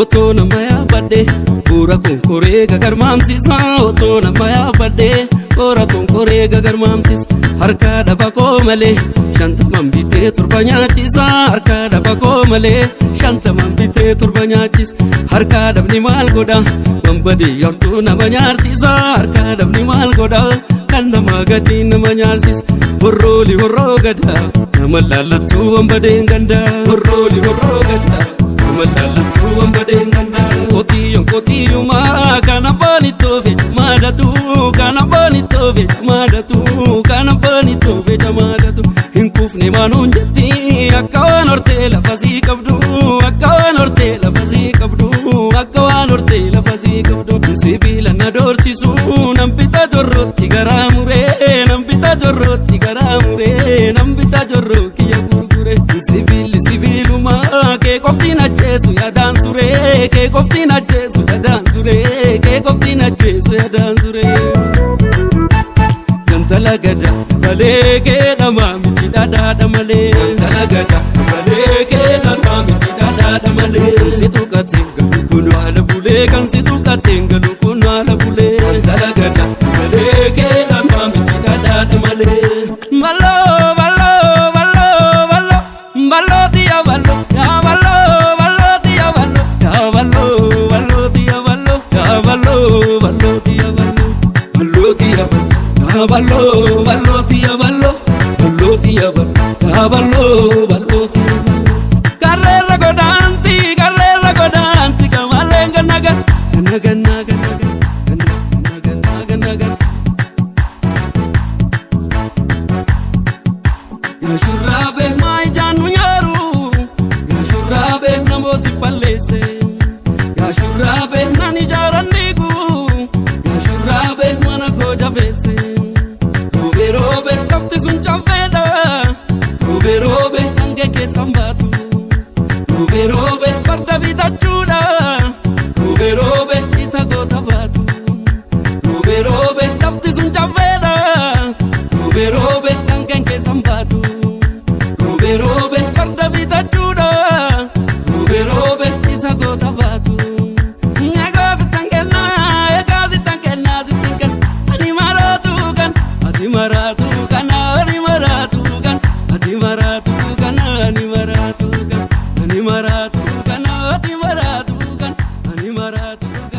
Otoo nama yaabadhe bu'uura konkoree gagarmaamsisa. Otoo nama yaabadhe bu'uura konkoree gagarmaamsisa. Harka dhaba koo malee 50n bitee 7 nyaachisa. Harka dhaba koo malee 50n bitee 7 nyaachisa. Harka dhabni maal godha wanbadee yartuu nama nyaarsisa. Harka dhabni maal godha kan nama gadi nama nyaarsisa. Horrooli horroo gada nama laallattuu wanbadeen ganda. Horrooli horroo gada nama laallattuu wanbadeen ganda. Qotiyyoon qotiyyumaa kan abbaan ittoofe maadatu kan abbaan ittoofe maadatu kan abbaan ittoofe jamaadatu. Hin kuufne maanuun jetti akka waan hortee lafa sii qabdu akka waan hortee lafa sii qabdu akka waan hortee lafa sii qabdu. Sibiila na doorsisu nan bitaa jorrootti garaa muree nan bitaa jorrootti garaa muree nan bitaa jorroo kiyya gurgure. Sibiilli sibiilumaa kee qoftiin ajjeesu yaadaan suree kee qoftiin ajjeesu yaadaan suree kee qoftiin ajjeesu yaadaan suree. Gantala gada malee kee dhamaa miti dhadhaadha malee. Gantala gada malee kee dhamaa miti dhadhaadha malee. Kan si tuqateen galu kun haala bulee kan si tuqateen galu kun haala bulee. Gantala gada malee kee dhamaa miti dhadhaadha malee. Baloo baloo baloo baloo baloo tiya baloo yaa baloo baloo tiya baloo yaa baloo baloo tiya baloo yaa baloo baloo tiya baloo baloo tiya baloo. Yaa baloo baloo tiya baloo baloo tiya baloo yaa baloo baloo tiya baloo. Karreerra godaanti karreerra godaanti kamaleen gannaga ganna ganna ganna ganna ganna ganna ganna. Gaashurraabe maa ijaan nu nyaaru gaashurraabe namooti balleesse gaashurraabe nan ijaaran dhiigu gaashurraabe mana koo jabeesse. Roobee roobee lafti sun caffeedha roobee roobee hanga keessan baatu roobee roobee farda bitachuudha roobee roobee isa goota baatu roobee roobee lafti sun caffeedha roobee roobee hanga keessan baatu roobee roobee farda bitachuudha roobee roobee isa goota baatu. Egaa sittan kennaa egaa sittan kennaa sittan kenna ani maraatu kan ati maraatu kan ani maraatu kan ati maraatu kan ani maraatu kan ani maraatu kan ati maraatu kan ani maraatu kan.